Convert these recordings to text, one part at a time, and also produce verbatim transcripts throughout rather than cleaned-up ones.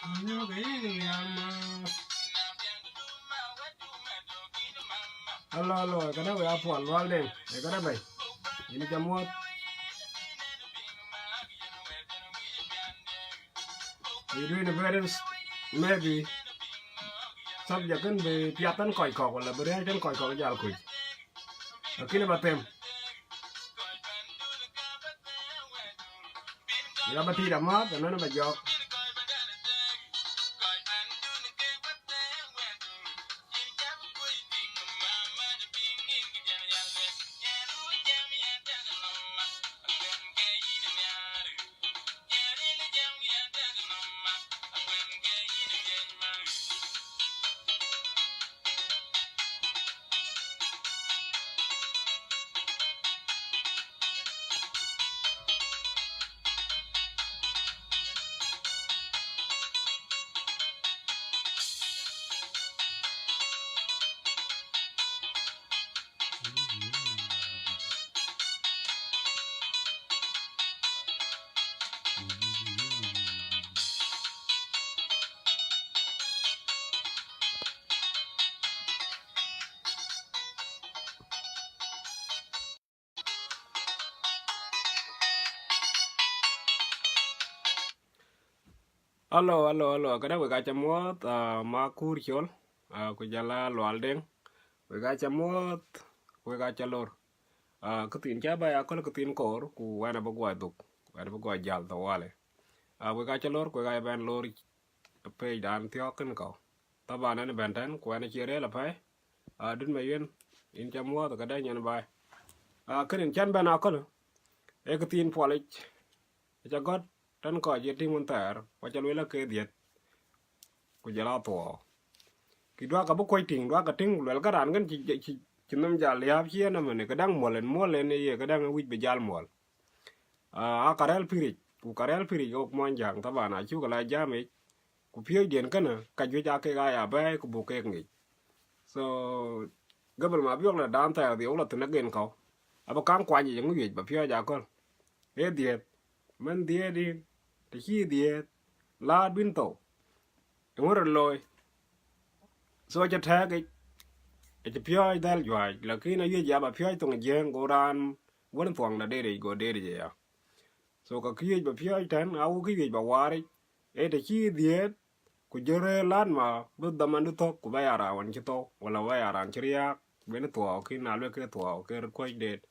Hello, hello, ë këdë wek apuɔl Lual Deŋ, ë këdë bɛ̈ny? Yïn ca muɔ̈ɔ̈th. We doing a very s-, maybe subject kën bï piath tën kɔc kɔ̈k, wala bï riɛ̈ɛ̈c tën kɔc kɔ̈k jal kuc. Lakin ba them. Ya ba tiit amääth, and then ba jɔɔk. Hello, hello, hello. Këdë wek aca muɔ̈ɔ̈th, ah, Makur Col, ah, ku jɔl a Lual Deŋ. Wek aca muɔ̈ɔ̈th, wek aca lor. Ah, këthiin ca bɛ̈ɛ̈i aköl këthiin koor, ku wɛn abï guɔ dhuk, wɛn abï guɔ jäl thawali. Ah, wek aca lor, ku wek aca bɛn lor page dan thiɔ̈k kën kɔ̈u. Taban ɛn bɛ̈n tɛ̈n, ku ɛn acie rëër apɛi. Ah, dut me yen, yïn ca muɔ̈ɔ̈th këdë nyan baai. Ah, kën yïn cän bɛ̈n aköl, ee këthiin puɔlic, aca gɔ̈t tën kɔc ye tïŋ wën thɛɛr, ku aca lueel ake dhiëth, ku jɔl a thuɔɔu. Kï duak abï kuɔc tïŋ, duak ke tïŋ, ku luɛlkë raan kën cï, cï, cï nhom jal liääp cï en ëmënë, këdäŋ muɔl en, muɔl en ye këdäŋ wïc bï jal muɔl. Ah, aa ka rɛ̈ɛ̈l pïric, ku ka rɛ̈ɛ̈l pïric ɣok muɔnyjäŋ, taban acuk la jam yic, ku piööcdiɛn kënë, ka juëc aa kek aa ya bɛ̈ɛ̈i, ku buk keek ŋic. So, gabal ma biɔ̈k la dan thɛɛr dhiëu la thïn agen kɔ̈u, abï kaŋ kuany yic, eŋö wiëc ba piɔ̈ɔ̈c aköl. Ee dhiëëth, mën dhiëëth yïn, të cï dhiëëth, laat bïn thou, eŋö rɔt looi? So, acï tɛ̈ɛ̈k yic, acï piɔ̈ɔ̈c dhɛ̈l juääc, lakin awiëc ya ba piɔ̈ɔ̈c thoŋ Jiëëŋ, go raan wën thuɔŋda deet yic, go deet yic aya. So, ka kë wiëc ba piɔ̈ɔ̈c tɛ̈n, awu kë wiëc ba waar yic, ee të cï dhiëëth, ku jɔl rëër laat ma bï dhamandu thök, ku ba ya raan wën cï thou, wala ba ya raan cï riääk, ben thuɔɔu, kïn na luel ke thuɔɔu, ke röt kuɔc deet.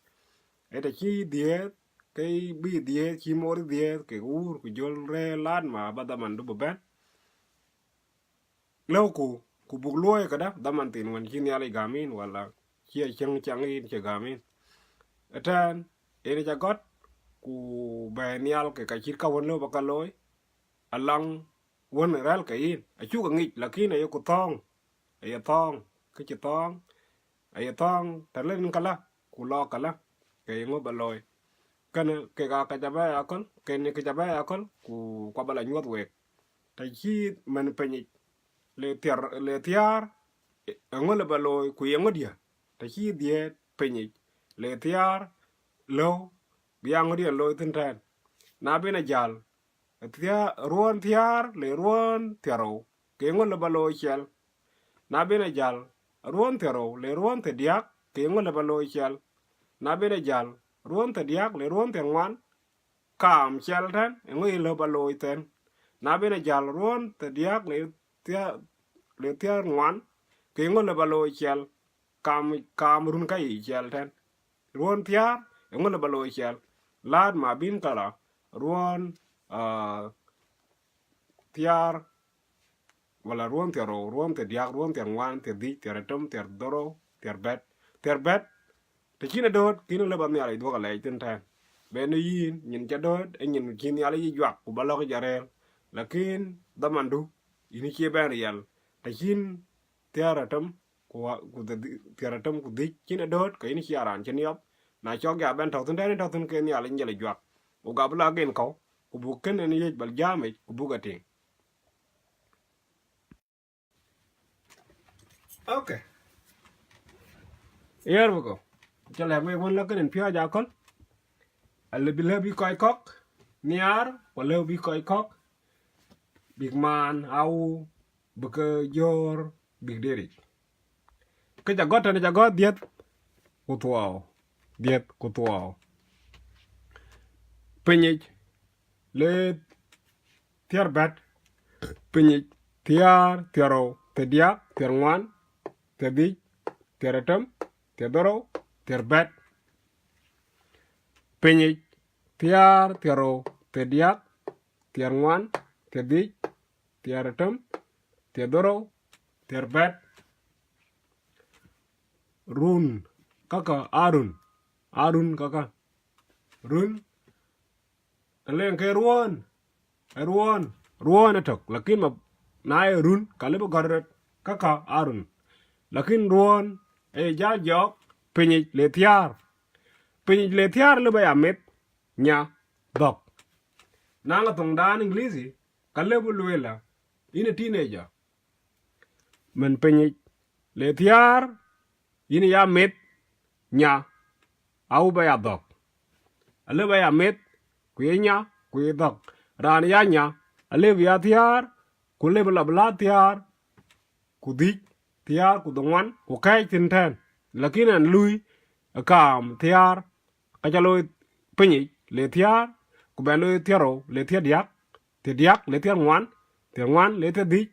Ee të cï dhiëëth, ke bï dhiëëth, cï mor dhiëëth, kek wuur, ku jɔl rëër laat ma ba dhamandu bï bɛ̈n. Lëuku, ku buk luɔ̈ɔ̈i këdë, dhaman thiin wën cï Nhialic gäm yïn, wala cï acïŋ cäŋ yïn cï gäm yïn. Ëtɛ̈ɛ̈n, yen ca gɔ̈t, ku bɛ̈ɛ̈i nhial ke ka cït ka wën lëu ba ke looi, alaŋ wën rɛ̈ɛ̈l ke yïn, acuk ke ŋic, lakin ayeku thɔ̈ɔ̈ŋ, aye thɔ̈ɔ̈ŋ, kë cï thɔ̈ɔ̈ŋ, aye thɔ̈ɔ̈ŋ, të lë rin këlä, ku lɔ këlä, ke ye ŋö ba looi. Kënë kek aa ka ca bɛ̈ɛ̈i aköl, kënë kë ca bɛ̈ɛ̈i aköl, ku kua ba la nyuɔ̈th week. Të cï mën pinyic, le thiar, le thiaar, eŋö lë ba looi, ku ye ŋö diɛ̈? Të cï dhiëëth pinyic, le thiaar, lëu, bï ya ŋö diɛ̈n looi thïn tɛ̈ɛ̈n? Na ben a jäl, Thia-, ruɔ̈ɔ̈n thiäär le ruɔ̈ɔ̈n thiärou, ke ŋö lë ba looi ciɛl? Na ben a jäl, ruɔ̈ɔ̈n thiärou le ruɔ̈ɔ̈n thiärdiäk, ke ŋö lë ba looi ciɛl? Na ben a jäl, ruɔ̈ɔ̈n thiärdiäk le ruɔ̈ɔ̈n thiärŋuan, kaam ciɛl tɛ̈n, eŋö ye lë ba looi thɛ̈n? Na ben a jäl, ruɔ̈ɔ̈n thiärdiäk le thiäär, le thiärŋuan, ke ŋö lë ba looi ciɛl? Kaam, kaam run ka yiic ciɛl tɛ̈n. Ruɔ̈ɔ̈n thiäär, eŋö lë ba looi ciɛl? Laat ma bïn ka la ruɔ̈ɔ̈n, ah, thiäär, wala ruɔ̈ɔ̈n thiärou, ruɔ̈ɔ̈n thiärdiäk, ruɔ̈ɔ̈n thiärŋuan, thiärdhïc, thiärdhetem, thiärdhorou, thiärbɛ̈t, thiärbɛ̈t. Të cïn adööt, kïn lë ba Nhialic dhuɔ̈k alɛɛc thïn tɛ̈n. Bɛ̈n ë yïn, nyin ca dööt, ë nyin cï Nhialic yï juak, ku ba lɔ̈k yic arëër. Lakin dhamandu, yïn cie bɛ̈n riɛl. Të cïn thiäär atem, ku wa-, ku dhë-, dhï-, thiäär atem ku dhïc cïn adööt, ke yïn cie raan cï niɔp. Na cɔk ya bɛ̈n tɔ̈u thïn tɛ̈n, tɔ̈u thïn ke Nhialic jël juak. Ku gap la gen kɔ̈u, ku buk kën en yiëc ba jääm yic, ku buk a tïŋ. Okay. Here we go. Ca lɛ̈k wek wën la kën en piɔ̈ɔ̈c aköl. Alë bï lëu bï kɔc kɔ̈k nhiaar, ku lëu bï kɔc kɔ̈k bïk maan au, bï ke jɔ̈ɔ̈r, bïk deet yic. Kë ca gɔ̈t tënë ca gɔ̈t dhiëth ku thuɔɔu, dhiëth ku thuɔɔu. Pinyic le thiäär bɛ̈t, pinyic thiäär, thiärou, thiärdiäk, thiärŋuan, thiärdhïc, thiärätem, thiärdhorou, thiärbɛ̈t. Pinyic thiäär, thiärou, thiärdiäk, thiärŋuan, thiärdhïc, thiärätem, thiärdhorou, thiärbɛ̈t. Run, käkkä aa run, aa run käkkä. Run, të leŋ ke ruɔ̈ɔ̈n, ë ruɔ̈ɔ̈n, ruɔ̈ɔ̈n ëtök, lakin ma na ye run, ka lëu bï gɔ̈t röt, käkkä aa run. Lakin ruɔ̈ɔ̈n ë jäl jɔɔk pinyic le thiäär. Pinyic le thiäär lëu bï ya meth, nya, dhɔ̈k. Na ŋa thoŋdan English, ka lëu bï lueel la, yïn ë teenager. Mën pinyic le thiäär, yïn ya meth, nya, au bï ya dhɔ̈k. Alëu bï ya meth, ku ye nya, ku ye dhɔ̈k. Raan ya nya, alëu bï ya thiäär, ku lëu bï la bï la thiäär, ku dhïc, thiäär, ku dhoŋuan, ku kɛ̈ɛ̈c thïn tɛ̈ɛ̈n. Lakin ɣɛn lui ë kaam thiäär, ka ca looi pinyic le thiäär, ku bɛn looi thiärou le thiärdiäk, thiärdiäk le thiärŋuan, thiärŋuan le thiärdhïc,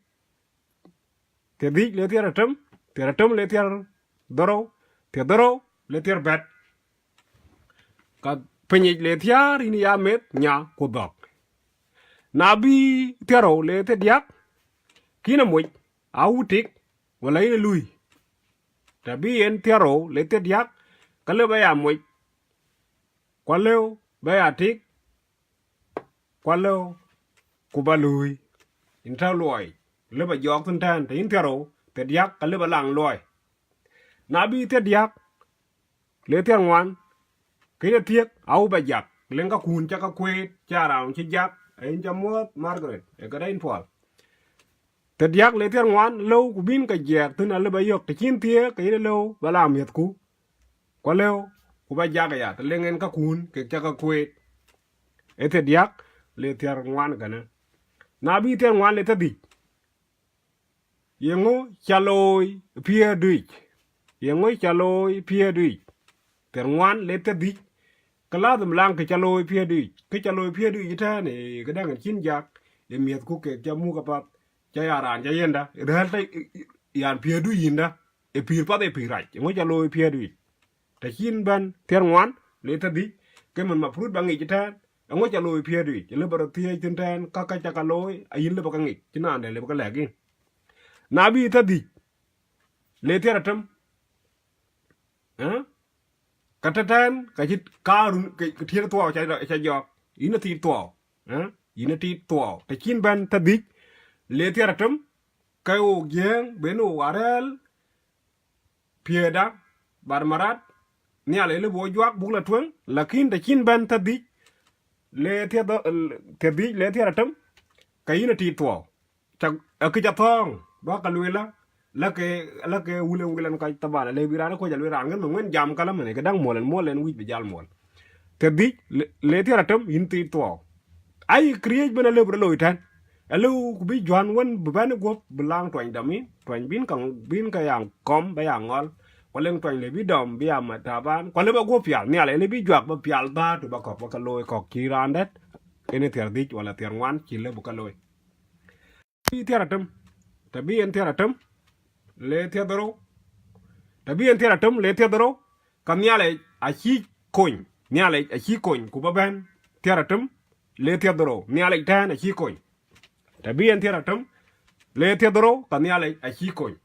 thiärdhïc le thiärätem, thiärätem le thiärdhorou, thiärdhorou le thiärbɛ̈t. Ka pinyic le thiäär yïn ya meth, nya, ku dhɔ̈k. Na bï thiärou le thiärdiäk, kïn amoc, au tik, wala yïn ë lui. Të bï yen thiärou le thiärdiäk, ka lëu bï ya moc, ku alëu bï ya tik, ku alëu ku bï luui. Yïn tɔ̈ luɔi, lëu bï jɔɔk thïn tɛ̈ɛ̈n, të yïn thiärou, thiärdiäk, ka lëu bï laŋ luɔi. Na bï thiärdiäk le thiärŋuan, kë yïn ë thiëk, au bï jak, leŋ käkun ca ke kueet, ca raan cï jak, ë yïn ca muɔ̈ɔ̈th Margaret, ë këdë yïn puɔl. Thiärdiäk le thiärŋuan lëu ku bïn ke jiɛɛk thïn, alëu bï yök, të cïn thiëëk, ke yïn ë lëu bï la miɛ̈thku. Ku alëu ku bï jak aya, të leŋ en käkun kek ca ke kueet. Ë thiärdiäk le thiärŋuan kënë. Na bï thiärŋuan le thiärdhïc, yeŋö ca looi piɛ̈ɛ̈rdu yic? Yeŋö ca looi piɛ̈ɛ̈rdu yic? Thiärŋuan le thiärdhïc, ke ladhim laŋ kë ca looi piɛ̈ɛ̈rdu yic. Kë ca looi piɛ̈ɛ̈rdu yic ëtɛ̈ɛ̈n, ee këdäŋ cïn jak, ee miɛ̈thku kek ca muk apath, ca ya raan ca yiëndä, rɛ̈ɛ̈r tɔ̈, yan piɛ̈ɛ̈rdu yïndä, ee pïïr path, ee pïïr rac, yeŋö ca looi piɛ̈ɛ̈rdu yic? Të cïn bɛ̈n thiärŋuan le thiärdhïc, ke mën mapurut ba ŋic ëtɛ̈ɛ̈n, eeŋö ca looi piɛ̈ɛ̈rdu yic? Lëu ba rɔt thiëëc thïn tɛ̈ɛ̈n, ka ka ca ke looi, ayïn lëu ba ke ŋic, cïn raan dɛ̈ lëu ba ke lɛ̈k yïn. Na bï thiärdhïc le thiärätem, ë? Ka tëtɛ̈ɛ̈n, ka cï kaarun, ke, ke tiëër thuɔɔu ca, ca jɔɔk, yïn ë tiit thuɔɔu, ë? Yïn ë tiit thuɔɔu. Të cïn bɛ̈n thiärdhïc le thiärätem, ke ɣok jiëëŋ, ben ɣok arɛ̈ɛ̈l, piëëda, bar marat, Nhialic lëu bï wo juak buk la tueŋ, lakin të cïn bɛ̈n thiärdhïc le thiärdhö-, thiärdhïc le thiärätem, ke yïn ë tiit thuɔɔu. Ca, ë kë ca thɔ̈ɔ̈ŋ, duak ka lueel la, la ke, la ke wulën, wulën kɔc thaban, alëu bï raan ë kuɔc alueel raan ŋën, ŋën jam ka la mën, këdäŋ muɔl en, muɔl en wïc bï jal muɔl. Thiärdhïc le, le thiärätem, yïn tiit thuɔɔu. Ayï këriëëc bën alëu bï rɔt looi tɛ̈n. Alëu ku bï juän wën bï bɛ̈n ë guöp, bï laŋ tuany dɔm yïn, tuany bïn ka, bïn ka ya kɔm, ba ya ŋɔl. Ku leŋ tuany lëu bï dɔm, bï ya mat thaban. Ku alëu ba guöp pial, Nhialic lëu bï juak ba pial dhäär tɔ̈ ba kɔ̈k, ba ke looi kɔ̈k cï raan dɛ̈t, en ë thiärdhïc wala thiärŋuan cï lëu bï ke looi. Bï thiärätem, të bï en thiärätem le thiärdhorou, të bï en thiärätem le thiärdhorou, ka Nhialic acï kony, Nhialic acï kony, ku ba bɛ̈n thiärätem le thiärdhorou, Nhialic tɛ̈ɛ̈n acï kony. Të bï en thiärätem le thiärdhorou, ka Nhialic acï kony,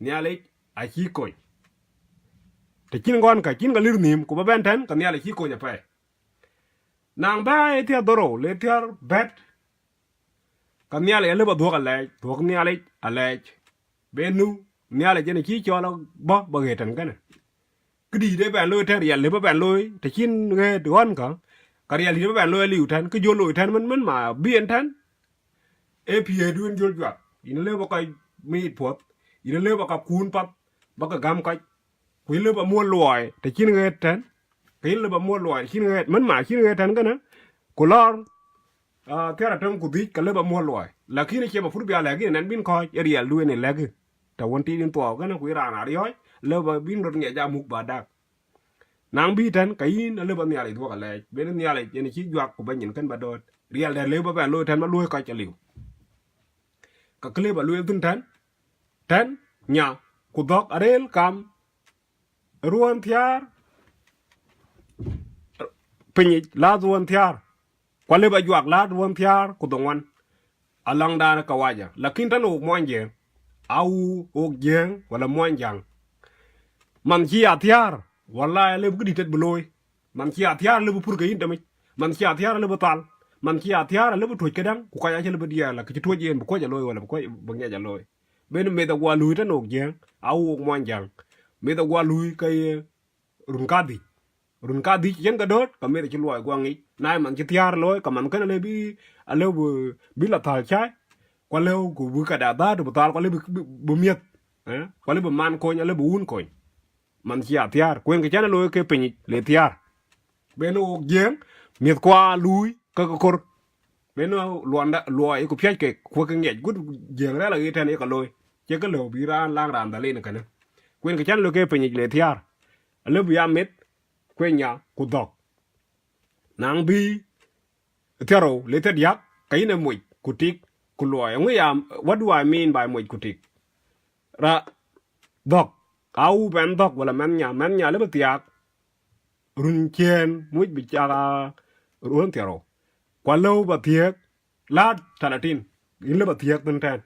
Nhialic acï kony. Të cïn ŋɔn ka, cïn ka lir nhïïm, ku ba bɛ̈n tɛ̈n, ka Nhialic acï kony apɛi. Naŋ bä ë thiärdhorou le thiärbɛ̈t, ka Nhialic alëu ba dhuɔ̈k alɛɛc, dhuɔ̈k Nhialic alɛɛc. Be nu, Nhialic en acï cɔl abɔ̈ ba ɣet tɛ̈n kënë. Këdïït ë bɛ̈n looi tɛ̈n, riɛl lëu ba bɛ̈n looi, të cïn ɣet ɣɔn ka, ka riɛl dït ba bɛ̈n looi aliu tɛ̈n, kë jɔl looi tɛ̈n mën, mën ma bï en tɛ̈n, ee piëëdu en jɔl juak. Yïn alëu ba kɔc miit puɔ̈th, yïn alëu ba ka kuun path, ba ke gäm kɔc, ku yïn lëu ba muɔl luɔi të cïn ɣet tɛ̈n, ke yïn lëu ba muɔl luɔi të cïn ɣet, mën ma cïn ɣet tɛ̈n kënë, ku lɔr, ah, thiärätem ku dhïc, ka lëu ba muɔl luɔi. Lakin acie mafrud bï a lɛ̈k yïn, ɛn bïn kɔ̈ɔ̈c, ë riɛldu yen ë lɛ̈k yï. Tɛ̈ wën tiit yïn thuɔɔu kënë, ku yï raan ariɔ̈ɔ̈c, lëu ba bïn röt ŋiɛc aa muk ba dak. Na bï tɛ̈n, ke yïn alëu ba Nhialic dhuɔ̈k alɛɛc, ben Nhialic yen cï juak ku ba nyin kën ba dööt. Riɛl dɛ̈t lëu ba bɛn looi tɛ̈n ba luɔ̈i kɔc aliu. Ka kë lëu ba lueel thïn tɛ̈n, tɛ̈n, nya, ku dhɔ̈k arëël kam ruɔ̈ɔ̈n thiäär, pinyic, lath ruɔ̈ɔ̈n thiäär. Ku alëu ba juak lath ruɔ̈ɔ̈n thiäär ku dhoŋuan. Alɔŋdan kawaja. Lakin tënë ɣok muɔny Jiëëŋ, au ɣok Jiëëŋ wala muɔny Jäŋ, man cï ya thiäär, wala alëu bï këdït tet bï looi. Man cï ya thiäär alëu bï pur ke yïn temic. Man cï ya thiäär alëu bï thal. Man cï ya thiäär alëu bï tuɔ̈c këdäŋ, ku kɔc acï lëu bï diɛɛr la kë cï tuɔ̈c yen bï kuɔ̈c a looi wala bï kuɔ̈c bï ŋiɛc a looi. Ben meth aguɔ luui tënë ɣok Jiëëŋ, au ɣok muɔny Jäŋ. Meth aguɔ luui ke ye run kadhïc. Run kadhïc yen ke dööt, ka meth acï luɔi guɔ ŋic. Na ye man cï thiäär looi, ka man kënë alëu bï, alëu bï, bï la thal cai, ku alëu ku bï kɔc adhaar bï thal, ku alëu bï, bï, bï miëth, eh? Ku alëu bï man kony, alëu bï wun kony. Man cï ya thiäär, ku yen kë cän looi ke pinyic le thiäär. Ben ɣok Jiëëŋ, miëthkua luui ke ke kor. Ben luɔnda, luɔi ku piac kek, ku ke ŋiɛc, gut Jiëëŋ rɛ̈l aɣet tɛ̈n ye ke looi. Cie kë lëu bï raan laŋ raan dhal en kënë. Ku yen kë cän looi ke pinyic le thiäär. Alëu bï ya meth, ku nya, ku dhɔ̈k. Na bï thiärou le thiärdiäk, ka yïn ë moc, ku tik, ku luɔi. Eeŋö ya, what do I mean by moc ku tik? Ra, dhɔ̈k, au bɛn dhɔ̈k wala mɛnh nya, mɛnh nya alëu bï thiaak run ciëën muc bï cak aa ruɔ̈ɔ̈n thiärou. Ku alëu ba thiëëk, laat talatin, yïn lëu ba thiëëk thïn tɛ̈n.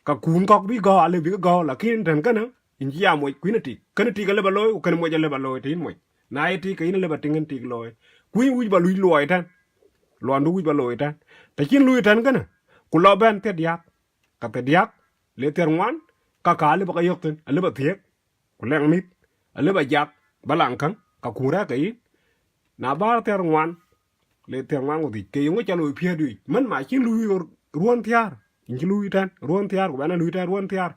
Ka kun kɔ̈k bï gɔ̈u, alëu bï ke gɔ̈u, lakin tɛ̈n kënë, yïn cï ya moc, ku yïn ë tik. Kënë tik alëu ba looi, ku kënë moc alëu ba looi, të yïn moc. Na ye tik, ke yïn alëu ba tiŋ en tik looi. Ku yïn wïc ba luc luɔi tɛ̈n. Luɔndu wïc ba looi tɛ̈n. Të cïn luui tɛ̈n kënë, ku lɔ bɛ̈n thiärdiäk. Ka thiärdiäk, le thiärŋuan, ka ka alëu ba ke yök thïn, alëu ba thiëëk, ku lɛŋ mïth, alëu ba jak, ba laŋ käŋ, ka kun rɛ̈ɛ̈r ke yïn. Na bäär thiärŋuan, le thiärŋuan ku dhïc, ke yeŋö ca looi piɛ̈ɛ̈du yic? Mën ma cïn luui ruɔ̈ɔ̈n thiäär, yïn cï luui tɛ̈n ruɔ̈ɔ̈n thiäär, ku bɛn a luui tɛ̈n ruɔ̈ɔ̈n thiäär,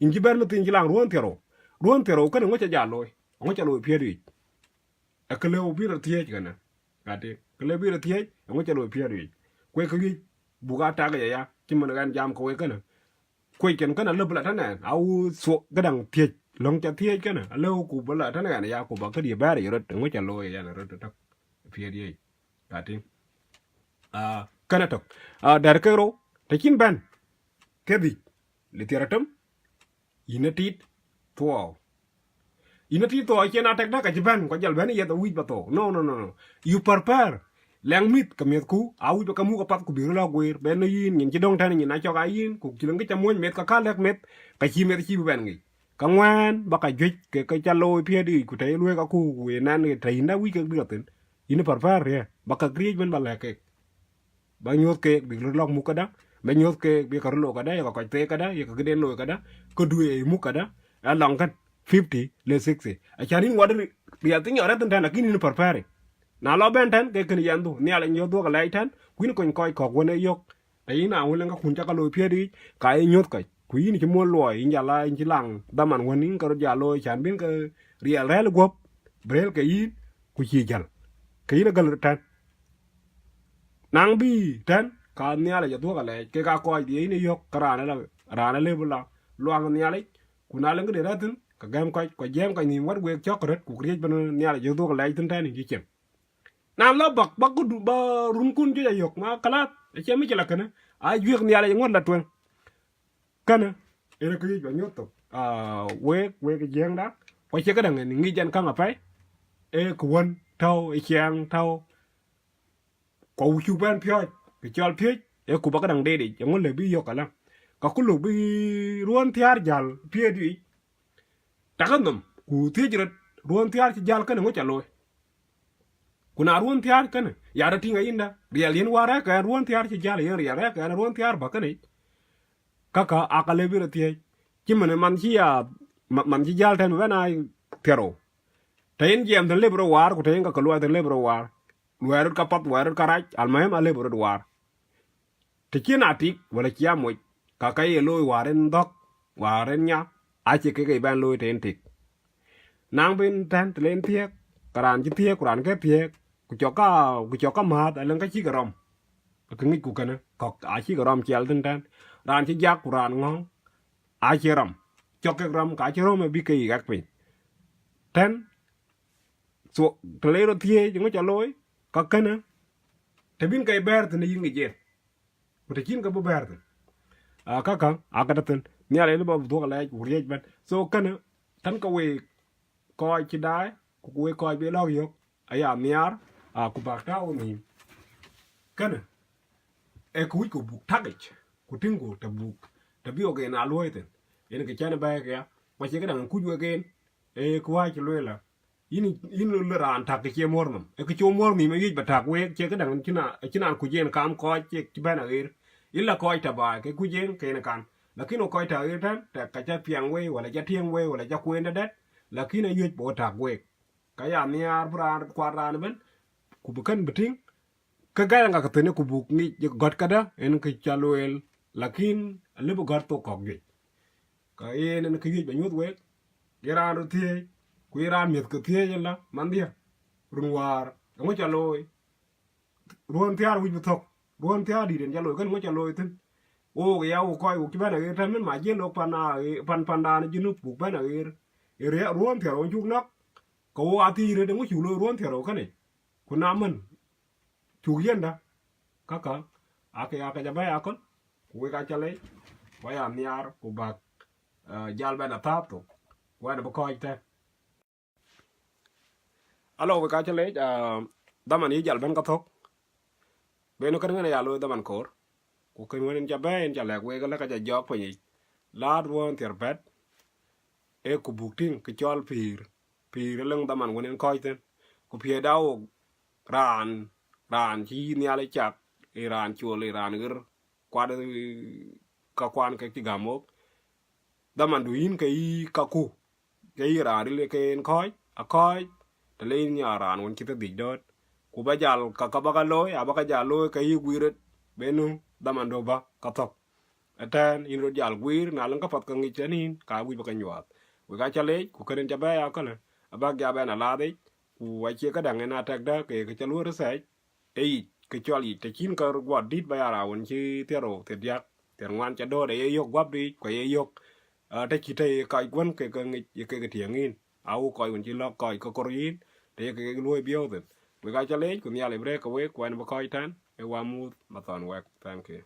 yïn cï bɛ̈n mïth yïn cï laŋ ruɔ̈ɔ̈n thiärou. Ruɔ̈ɔ̈n thiärou kënë ŋö ca jal looi? Ŋö ca looi piɛ̈ɛ̈du yic? Ee kë lëu bï rɔt thiëëc kënë. Ka tïŋ, kë lëu bï rɔt thiëëc, eeŋö ca looi piɛ̈ɛ̈du yic? Ku ee kë wïc buk aa tak yic aya, cï mën ɣɛn jam ke wek kënë. Kuec kën kënë alëu bï la tënë ɣɛn, au thuɔk këdäŋ thiëc, löŋ ca thiëëc kënë, alëu ku bï la tënë ɣɛn aya, ku ba këdï bɛ̈ɛ̈r yic röt, eeŋö ca looi yen röt tök piɛ̈ɛ̈du yic. Ka tïŋ. Ah, kënë tök. Ah, dɛ̈t ke rou, të cïn bɛ̈n, ke dhïc, le thiäär atem, yïn ë tit thuɔɔu. Yïn ë tit thuɔɔu, cïn a tɛkdä ka cï bɛ̈n, ku jɔl bɛ̈n yeth awïc ba thou. No, no, no, no. You prepare. Lɛŋ mïth ke miɛ̈thku, awïc ba ke muk apath ku bïk röt lɔ guiir. Ben ë yïn, nyin cï döŋ tɛ̈n, nyin acɔk aa yïn, ku cï lëŋ kë ca muɔ̈ny meth, ka ka lɛ̈k meth, ka cïï meth cïï bï bɛ̈n ŋic. Ka ŋuɛ̈ɛ̈n ba ka juëc ke ke ca looi piɛ̈ɛ̈du yic, ku të ye luɔ̈i kaku, ku ye nɛn ke të yïndä wïc kek bï ke thïn. Yïn ë prepare riɛ̈, ba ka këriëëc bɛ̈n ba lɛ̈k kek. Ba nyuɔ̈th keek bïk röt lɔ̈k muk këdä, ba nyuɔ̈th keek bï ka röt looi këdä, ye ka kɔc theek këdä, ye ka këden looi këdä, këdu ye muk këdä, alɔŋ kën fifty le sixty. Acän yïn ŋuɔt ri-, riɛl thïn yɔn rɛ̈th thïn tɛ̈n, lakin yïn prepare. Na lɔ bɛ̈n tɛ̈n, ke kën yɛn dhuk, Nhialic yïn yöth dhuɔ̈k alɛɛc tɛ̈n, ku yïn kony kɔc kɔ̈k wën ë yök. Të yïn a wël ë ka kun ca ka looi piɛ̈ɛ̈du yic, ka ye nyuɔ̈th kɔc. Ku yïn cï muɔ̈l luɔi, yïn jal a, yïn cï laŋ dhaman wën yïn ke röt jal looi, cän bïn ke riɛl rɛ̈ɛ̈l guɔ̈p, bï rëër ke yïn, ku cïï jäl. Ke yïn agäl tɛ̈n. Na bï tɛ̈n, ka Nhialic adhuɔ̈k alɛɛc, kek aa kɔc dhiëc yïn ë yök, ke raan ala, raan alëu bï la luaŋ Nhialic, ku na lëŋ këde rɛ̈th thïn, ke gɛ̈m kɔc, ku jiɛɛm kɔc nhïïm wɛ̈t week cɔ̈k röt, ku këriëëc bɛ̈n Nhialic adhuɔ̈k alɛɛc thïn tɛ̈n yïn cï cieŋ. Na lɔ bäk, bäk këdu, ba run kun juëc a yök, ma kalath, acie mïcïla kënë, aa juëk Nhialic ŋuɔ̈t la tueŋ. Kënë, ënë kë yic ba nyuɔ̈th thok. Ah, wek, wek Jiëëŋda, ku acie këdäŋ ŋic ɛn käŋ apɛi, ee kë wën tɔ̈u, ee ciɛɛŋ tɔ̈u, ku awïc cuk bɛ̈n piɔ̈ɔ̈c, kë cɔl piööc, ee ku ba këdäŋ deet yic, eeŋö lëu bï yök alä? Ka ku lëu bï ruɔ̈ɔ̈n thiäär jäl piɛ̈ɛ̈du yic, tak ë nhom, ku thiëc röt, ruɔ̈ɔ̈n thiäär cï jäl kënë ŋö ca looi? Ku na ruɔ̈ɔ̈n thiäär kënë, ya rɔt tïŋ ayïndä, riɛl yen wäär rɛ̈ɛ̈r ke ɣɛn ruɔ̈ɔ̈n thiäär cï jäl, yen riɛl rɛ̈ɛ̈r ke ɣɛn ruɔ̈ɔ̈n thiäär bä kënë yic. Käkkä aa ka lëu bï rɔt thiëëc, cï mën man cï ya, ma-, man cï jäl tɛ̈n bï bɛ̈n aa thiärou. Të yen jiɛɛm thïn lëu bï rɔt waar, ku të yen ka ke luɔi thïn lëu bï rɔt waar. Luɔi röt ka path, luɔi röt ka rac, almuhim alëu bï rɔt waar. Të cïn a tik, wala cï a moc, ka ka ye looi wäär en dhɔ̈k, wäär en nya, acie kek ye bɛ̈n looi të yen tik. Na bïn tɛ̈n të le yen thiëëk, ke raan cï thiëëk, ku raan ke thiëëk, ku cɔk ka, ku cɔk ka määth, alëŋ ka cï ke rɔm. Ke ŋic ku kënë kɔ̈k acï ke rɔm ciɛl thïn tɛ̈n. Raan cï jak ku raan ŋɔ̈ŋ acï rɔm. Cɔk kek rɔm ka cï rɔm ë bï ke yï ɣɛk piny. Tɛ̈n, so, të le rot thiëëc ŋö ca looi, ka kënë, të bïn ke bɛ̈ɛ̈r thïn yïn ŋic yen. Ku të cïn ke bï bɛ̈ɛ̈r thïn. Aa, käkkä, aa, ka tɔ̈ thïn. Nhialic lë bä bï dhuɔ̈k alɛɛc ku riëëc bɛ̈n. So, kënë, tɛ̈n ke week kɔc cï daai, ku ku week kɔc bï lɔ̈k yök, aya nhiaar, aa, ku bäk tääu nhïïm. Kënë, ee kë wïc ku buk täkic, ku tïŋku të buk, të bï ɣok en aa luɔ̈i thïn. Yen kë cän bɛ̈ɛ̈i këya, ku acie këdäŋ kuc wek en, ee kë wääc cï lueel la. Yïn, yïn lë raan täk kë cie muɔ̈r nhom. Ee kë cie muɔ̈r nhïïm, ee wiëc bä täk week, cie këdäŋ cïn a, cïn an kuc en kam kɔc cie cï bɛ̈n aɣeer. Ila kɔc tɔ̈ baai, ke kuc en ke yen kan. Lakin ɣok kɔc tɔ̈ aɣeer tɛ̈n, të ka ca piɛŋ wei, wala ca tiɛŋ wei, wala ca kueen dɛ̈dɛ̈t, lakin awiëc bä ɣo täk week. Ka ya nhiaar bï raan kuat raan ëbën, ku bï kën bï tïŋ, ke gɛ̈i ŋa ke thïn ku buk ŋic gɔ̈t këdä, en kë ca lueel, lakin alëu bï gɔ̈t thok kɔ̈k juëc. Ka yen en kë wiëc bä nyuɔ̈th week, ye raan röt thiëëc, ku ye raan miɛ̈thkë thiëëc ëlä, manhdiɛ̈, run wäär, eeŋö ca looi? Ruɔ̈ɔ̈n thiäär wïc bï thök, ruɔ̈ɔ̈n thiäär dït en ca looi, kënë ŋö ca looi thïn? Ɣok ya ɣok kɔc ɣok cï bɛ̈n aɣeer tɛ̈n mën ma jiël ɣok pan, pan, pandan ë Junub buk bɛ̈n aɣeer. Ë riɛ-, ruɔ̈ɔ̈n thiäär ɣok cuk nɔ̈k, ke ɣok aa thiëc rëët eeŋö cuk looi ruɔ̈ɔ̈n thiäär ɣok kënë? Ku na mën, cuk yiëndä, käkkä, aake, aake ca bɛ̈ɛ̈i aköl, ku wek aa ca leec, ku aya nhiaar, ku bäk, ah, jal bɛ̈n athääp thok, ku ɛn bï kɔc tɛ̈n. Alo, wek aa ca leec, ah, dhaman yï jal bɛ̈n ka thök, ben kën ŋën aya looi dhaman koor, ku kën wën en ca bɛ̈ɛ̈i, en ca lɛ̈k wek, ala ka ca jɔɔk piny yic, laat ruɔ̈ɔ̈n thiäär bɛ̈t, ee ku buk tïŋ kë cɔl pïïr, pïïr ë lëŋ dhaman wën en kɔc thïn, ku piɛ̈ɛ̈da ɣok raan, raan cï Nhialic cak, ë raan col, ë raan ɣer, kuat, ë, ka kuan kek cï gäm ɣok. Dhamandu yïn ke yï kaku, ke yï raan ril ke en kɔc, akɔc, të le yïn ya raan wën cï thedhic dööt. Ku bä jal ka, ka bä ka looi, abä ka jal looi ke yï guiir röt, benu dhamandu bä ka thök. Ëtɛ̈ɛ̈n, yïn röt jal guiir, na lëŋ käpath ke ŋic tënë yïn, ka wïc bä ke nyuɔɔth. Wek aa ca leec, ku kën en ca bɛ̈ɛ̈i akölë, abäk ja bɛ̈n alath yic, ku acie këdäŋ en atɛkdä ke kë ca luɔ̈i research, ë yic, kë cɔl yic, të cïn ke guɔ dït bä ya raan wën cï thiäär ɣok, thiäär diäk, thiäär ŋuan ca dööt, aye yök guäpdu yic, ku aye yök, ah, të cï të ye kɔc guɔ̈n ke ke ŋic, ye kek tiëŋ yïn. Awu kɔc wën cï lɔ̈k kɔc ke kor yïn, të ye kek luɔ̈i biɔ̈ɔ̈th thïn. Wek aa ca leec, ku Nhialic bï rëër ke wek, ku ɛn bï kɔc tɛ̈n, ë wamuuth mathɔn wɛk. Thank you.